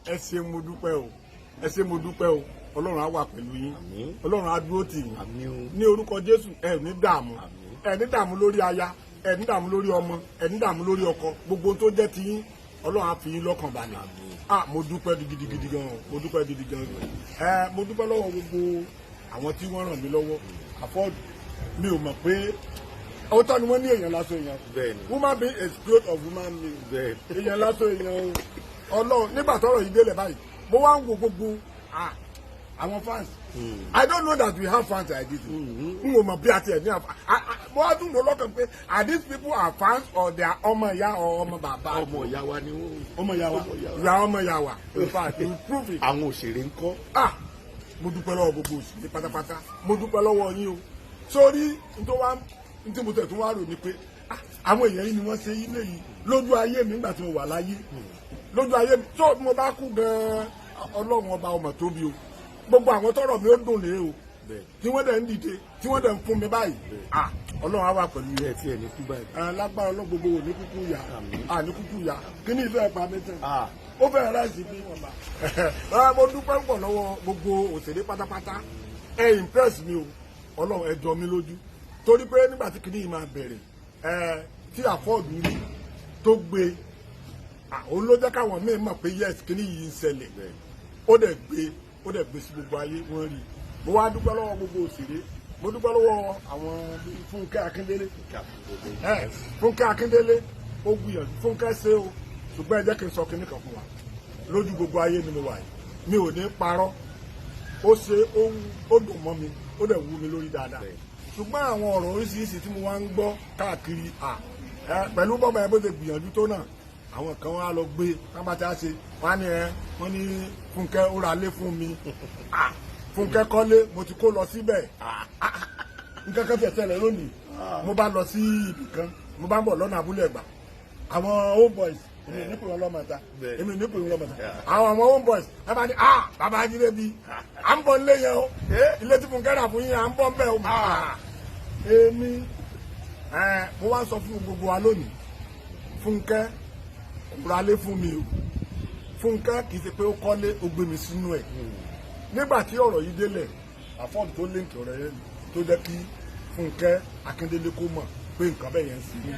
Ẹ ṣé, mo dúpẹ́ o. Ẹ ṣé, mo dúpẹ́ o. Ọlọ́run á wà pẹ̀lú yín. Àmín. Ọlọ́run á dúró tì yín. Àmín o. Ní orúkọ Jésù, ẹ ní dààmú. Àmín. Ẹ ní dààmú lórí aya, ẹ ní dààmú lórí ọmọ, ẹ ní dààmú lórí ọkọ. Gbogbo ohun tó jẹ́ ti yín, Ọlọ́run á fi yín lọ́kàn balẹ̀. Àmín. Ah, mo dúpẹ́ gidigidi gan o. Mo dúpẹ́ gidi gan. Ẹ mo dúpẹ́ lọ́wọ́ gbogbo àwọn tí wọ́n ràn mí lọ́wọ́. Afọ́ọ̀dù mi ò mọ̀ pé òótọ́ ni wọ́n ní èèyàn lásán èèyàn. Human being is growth of human being. Èèyàn lásán èèyàn o. Ọlọ́run, nígbà tọ́rọ̀ yìí délẹ̀ báyìí, mo wá ń wo gbogbo àwọn fans. I don't know that we have fans like this. N ò mọ̀ bí a tiẹ̀ ní àfa. Mo wá tún lọ lọ́kàn pé, are these people are fans or they are ọmọ ìyá or ọmọ bàbá? Ọmọ ìyá wa ni wọ́n. Ọmọ ìyá wa. Ọmọ ìyá wa. You are ọmọ ìyá wa. In fact, you prove it. Àwọn òṣèré ń kọ́? Ah, mo dúpẹ́ lọ́wọ́ gbogbo òṣèré pátápátá. Mo dúpẹ́ lọ́wọ́ yín o. Sórí nítorí wá ní mo tẹ̀ tún wá rò ní pé, ah, àwọn èèyàn yìí ni wọ́n ṣe ilé yìí lójú ayé mi nígbà tí mo wà láyé, lójú ayé mi tó mo bá kú gan-an. Ọlọ́run Ọba ọmọ tóbi o. Gbogbo àwọn tọrọ mi ó dùn lé o, tí wọ́n dẹ̀ ń dìde, tí wọ́n dẹ̀ ń fún mi báyìí. Ah, Ọlọ́run á wà pẹ̀lú yẹn. Ẹ tí ẹ ní kú báyìí. Ẹ lágbára Ọlọ́run, gbogbo wò ní kúkú yá. Àmín. À ní kúkú yá. Kí ni ìfẹ́ pa mí tán? Ah. Ó fẹ́rẹ̀ ráìsì bí wọn bá. Ẹ mo dúpẹ́ pọ̀ lọ́wọ́ gbogbo òṣèré pátápátá. Ẹ impress mi o. Ọlọ́run, ẹ jọ mi lójú, torí pé nígbà tí kìnìún yìí máa bẹ̀rẹ̀, ẹ tí àfọ́ọ̀dù rí tó gbé, òun ló jẹ́ káwọn míì mọ̀ pé yes, kìnìún yìí ń ṣẹlẹ̀. Ó dẹ̀ gbé sí gbogbo ayé, wọ́n rí i. Mo wá dúpẹ́ lọ́wọ́ gbogbo òṣèré. Mo dúpẹ́ lọ́wọ́ àwọn bíi Fúnkẹ́ Akíndélé. Ẹ Fúnkẹ́ Akíndélé, ó gbìyànjú. Fúnkẹ́ ṣe o, ṣùgbọ́n ẹ jẹ́ kí n sọ kinní kan fún wa. Lójú gbogbo ayé ni mo wà yìí, mi ò ní parọ́. Ó ṣe, ó dùn mọ́ mi, ó dẹ̀ wú mi lórí dáadáa, ṣùgbọ́n àwọn ọ̀rọ̀ oríṣiríṣi tí mo wá ń gbọ́ káàkiri à ẹ pẹ̀lú bọ́mọ ẹ bó ṣe gbìyànjú tó náà, àwọn kan wá lọ gbé kábà tí a ṣe wọ́n á ní ẹ wọ́n ní Fúnkẹ́ ó ra lé fún mi. À, Fúnkẹ́ kọ́lé, mo ti kó lọ síbẹ̀. Nǹkan kan tiẹ̀ ṣẹlẹ̀ lónìí. Mo bá lọ sí ibì kan, mo bá ń bọ̀ lọ́nà Abúlé Ẹ̀gbá. Àwọn home boys, èmi ò ní pè wọ́n lọ́mọ ta, èmi ò ní pè wọ́n lọ́mọ ta, àwọn home boys ẹ bá ní, "Ah, bàbá Ajírébi, à ń bọ̀ nílé yẹn o. Ilé tí Fúnkẹ́ rà fún yín, à ń bọ̀ ń bẹ̀ o." Èmi ẹ mo wá sọ fún gbogbo wa lónìí, Fúnkẹ́ kò ra lé fún mi o. Fúnkẹ́ kì í ṣe pé ó kọ́lé, ó gbé mi sínú ẹ̀. Nígbà tí ọ̀rọ̀ yìí délẹ̀, àfọ́ọ̀dù tó link ọ̀rọ̀ yẹn tó jẹ́ kí Fúnkẹ́ Akíndélé kó mọ̀ pé nǹkan bẹ́ẹ̀ yẹn ń sin mí,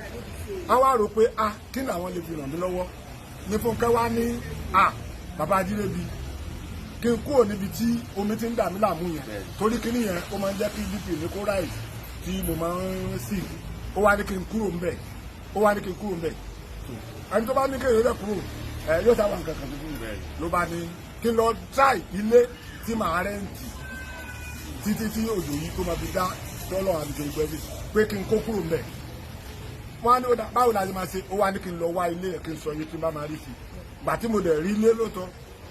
wọ́n wá rò pé, ah, kí ni àwọn lè fi ràn mí lọ́wọ́ ní Fúnkẹ́ wá ní, "Ah, bàbá Ajírébi, kí n kúrò níbi tí omi ti ń dà mí láàmú yẹn, torí kíní yẹn ó máa ń jẹ́ kí BP mi kó rise tí mo máa ń sì." Ó wá ní kí n kúrò ńbẹ̀. Ó wá ní kí n kúrò ńbẹ̀. Ẹni tó bá ní kéèyàn lè kúrò, ẹ yóò sábà nǹkan kan tuntun ló bá ní kí n lọ try ilé tí màá rent títí tí òjò yìí tó máa fi dá tọ́lọ̀ àbíjọ ìgbẹ́ bí pé kí n kó kúrò ńbẹ̀. Wọ́n á ní ó dá, báwo la ṣe máa ṣe? Ó wá ní kí n lọ wá ilé ẹ̀, kí n sọ iye tí n bá máa rí sí. Gbà tí mo dẹ̀ rí ilé lóòótọ́,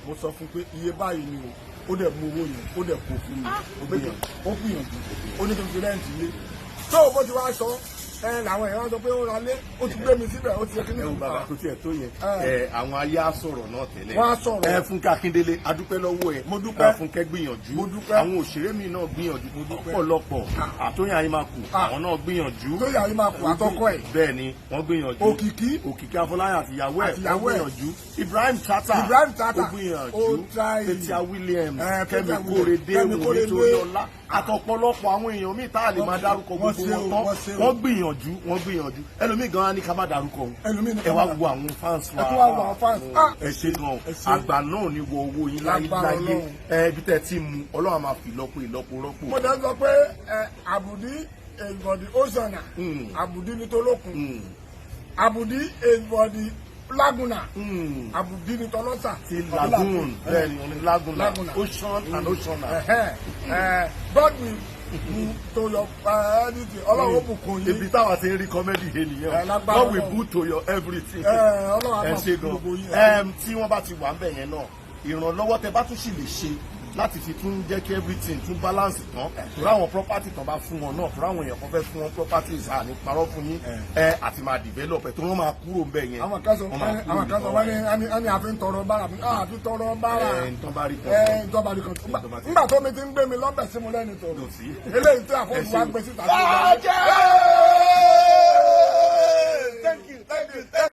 mo sọ fún pé iye báyìí ni o. Ó dẹ̀ mú owó yẹn, ó dẹ̀ kó fún mi. Ó gbìyànjú, ó gbìyànjú. Ó ní kí n fi rent ilé tó o bó ti wá sọ ẹ làwọn èèyàn wá sọ pé ó ra lé, ó ti gbé mi síbẹ̀, ó ti ṣe kíní. Ẹ wo bàbá tó tiẹ̀ tó yẹn, ẹ àwọn ayé á sọ̀rọ̀ náà tẹ́lẹ̀. Wọ́n á sọ̀rọ̀. Ẹ Fúnkẹ́ Akíndélé, adúpẹ́ lọ́wọ́ ẹ. Mo dúpẹ́. Ẹ Fúnkẹ́ gbìyànjú. Mo dúpẹ́. Àwọn òṣèré mi náà gbìyànjú ọ̀pọ̀lọpọ̀. Àtóyìn Àyèmàkù, àwọn náà gbìyànjú. Tóyìn Àyèmàkù àtọkọ ẹ̀. Bẹ́ẹ̀ ni, wọ́n gbìyànjú. Òkìkí. Òkìkí Afọláyàn àtìyàwó ẹ̀. Àtìyàwó wọ́n ẹ̀. gbìyànjú. Ibrahim Chatta, Ibrahim Chatta, ó gbìyànjú. ó try. Fathia Williams, Fathia Kẹ́mi Williams, Kórèdé, Kẹ́mi Wùmí Kórèdé. Toríọlá àtọ̀pọ̀lọpọ̀ àwọn èèyàn míì tá a lè máa dárúkọ Wọ́n gbogbo ṣe o, wọn tán. wọ́n ṣe o. Wọ́n gbìyànjú, wọ́n gbìyànjú. Ẹlòmíì gan á ní ká má dárúkọ òun. Ẹlòmíì ní ká Ẹ wá má wo àwọn fans wa. Ẹ tún wá wo àwọn fans. Ah! Ẹ ṣe gan. Ẹ ṣé. Àgbà náà ní wọ owó yín láyé Lágbára láyé. Ọlọ́run. Ẹ ibi tẹ́ ti mú, Ọlọ́run á máa fi ìlọ́po ìlọ́po rọ́pò. Mo dẹ̀ sọ pé ẹ àbùdí is for the ocean, àbùdí ní tolókun, àbùdí is for the laguna, àbùdí ní tọlọ́sà. Ti lagoon, bẹ́ẹ̀ ni, òní laguna. Laguna. Ocean and ocean. God will do to your anything. Ọlọ́run ó bùkún yín. Ibi táwa ti ń rí comedy yẹn nìyẹn. Ẹ, lágbára God will Ọlọ́run. put to your everything. Ẹ, Ọlọ́run á Ẹ máa ṣe bùkún gan. gbogbo yín. Tí wọ́n bá ti wà ń bẹ̀ yẹn náà, ìrànlọ́wọ́ tẹ bá tún sì lè ṣe láti fi tún jẹ́ kí everything tún balance tán, torí àwọn property tán bá fún wọn náà, torí àwọn èèyàn kan fẹ́ fún wọn properties, à ní parọ́ fún yín, ẹ àti máa develop ẹ tó wọ́n máa kúrò ń bẹ̀ yẹn. Àwọn kan sọ Wọ́n máa kúrò àwọn kan sọ níbi wọ́n ní ẹni àfi ń tọrọ bára, àfi tọrọ bára. Ẹ, ntọ́ bá rí kan Ẹ sọ. ntọ́ bá rí kan Ntọ́ bá ti nígbà tó mi ti ń gbé mi lọ́bẹ̀ sí mo lẹ́ni tó Kò sí. eléyìí tí Ẹ àfọwọ́ ṣe wa gbé síta. Bàjẹ́!